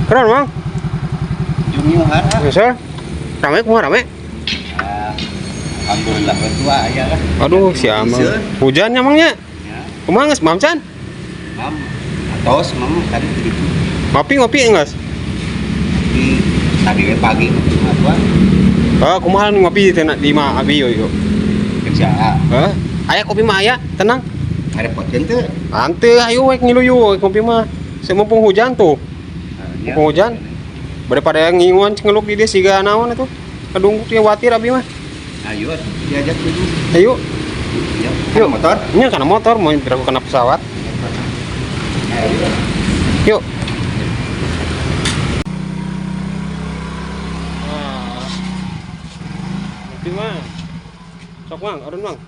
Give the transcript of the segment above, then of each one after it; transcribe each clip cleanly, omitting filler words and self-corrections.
Keren, Mang. Junior. Bisa. Rame kumaha rame? Alhamdulillah tua aya lah. Aduh, si Amang. Hujan nya Mang nya. Ya. Kumaha geus mam can? Mam. Atos mam tadi gitu. Ngopi ngopi geus. Di tadi we pagi mah tua. Oh, kumaha ngopi teh di mah abi yo yo. Kerja. Heh, aya kopi mah aya, tenang. Ngarepotkeun teu? Ante ayo we ngilu yuk kopi mah. Semumpung hujan tuh. Mumpung hujan. Daripada nginguan ngeluk di dia siga naon itu. Kadungkuk dia watir abi mah. Ayo diajak dulu. Ayo. Yuk motor. Ini karena motor mau beraku kena pesawat. Ayo. Yuk. Ngopi mah. Sok Mang, arun Mang.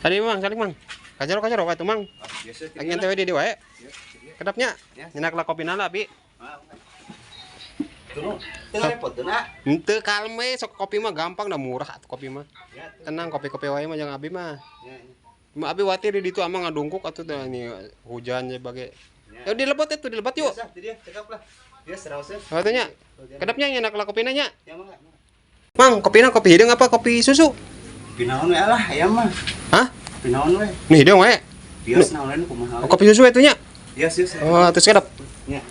Tadi Mang, salik Mang. Kajaro kajaro ka Mang. Lagi nyantai we di dieu wae. Kedapnya. Nyenak lah kopi nala abi. Teu ngarepot teu na. Henteu kalem we, sok kopi mah gampang dah murah atuh kopi mah. Tenang kopi-kopi wae mah jangan abi mah. Mah abi watir di ditu amang ngadungkuk atuh teh ini hujan je bage. Ya dilebot itu dilebot yuk. Biasa, dia cekap lah. Dia serausnya. Oh nya. Kedapnya nyenak lah kopina nya. Ya mangga. Mang, kopina kopi hideung apa kopi susu? Pinaon we lah aya mah. Hah? Pinaon we. Nih hideung wae. Bios naon kumaha. Oh, kopi susu itu nya. Bios bios. Oh, terus kedap. Nya.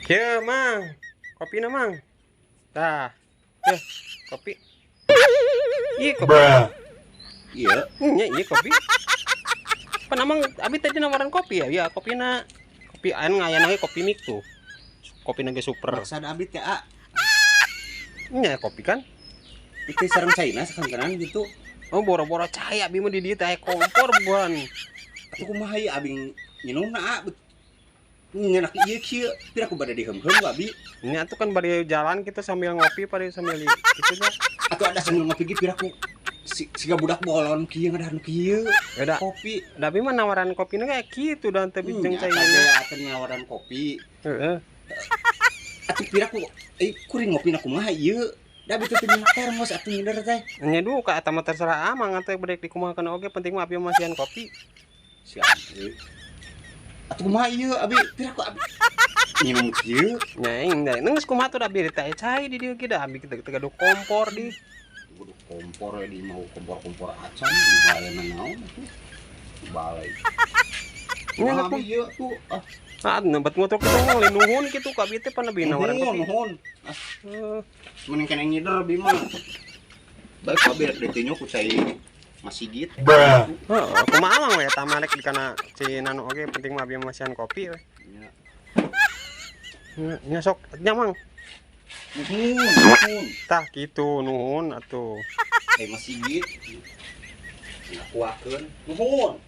Kieu, Mang. Kopina, Mang. Tah. Yeuh, kopi. Iya kopi. Iya. Nya iya kopi. Pan amang abi tadi nawaran kopi ya? Ya, kopina. Kopi anu ngayana ge kopi mik tuh. Kopi ge super. Maksad abi teh a. Nya kopi kan? Itu sareng caina sakantenan gitu. Oh, boro-boro cai abi mah di dieu teh kompor buan. Atuh kumaha ieu abi nginumna a. Nyenak ieu kieu, pira ku bade diheum-heum ku abi. Nya tuh kan bari jalan kita sambil ngopi pada sambil gitu nya. Atuh ada sambil ngopi ge pira ku siga budak bolon kieu ngadahar nu kieu. Ya udah, Kopi. da abi mah nawaran kopina kayak gitu dan teh bincang Nya caina. teh atuh nawaran kopi. Heeh. Atuh pira ku kuring ngopina kumaha ieu. Da abi teh teu nyenak termos atuh ngider teh. Nya duka eta mah terserah amang atuh bedek dikumahakeun oge penting mah abi masihan kopi. Siap. Atuh kumaha ieu abi pira ku abi nginum kieu. Nya aing da geus kumaha tuh da abi teh cai di dieu ge da abi kita gaduh kompor di. Waduh kompor ya di mau kompor-kompor acan di balai naon atuh. Di balai. Nya Kumaha atuh. abi ieu tuh ah. Ah, nebat motor kitu lain nuhun kitu ka abi teh pan abi nawaran Nuhun, kopi. nuhun. Ah, Heeh. mending kena ngider abi mah. Baik abi rek ditinju ku cai Masigit. Heeh, kumaha amang we eta mah rek di kana ci nanu oge penting mah abi masihan kopi we. Nya. Nya sok nya Mang. Nuhun, nuhun. Tah kitu nuhun atuh. Eh Masigit. Ngakuakeun. Nuhun.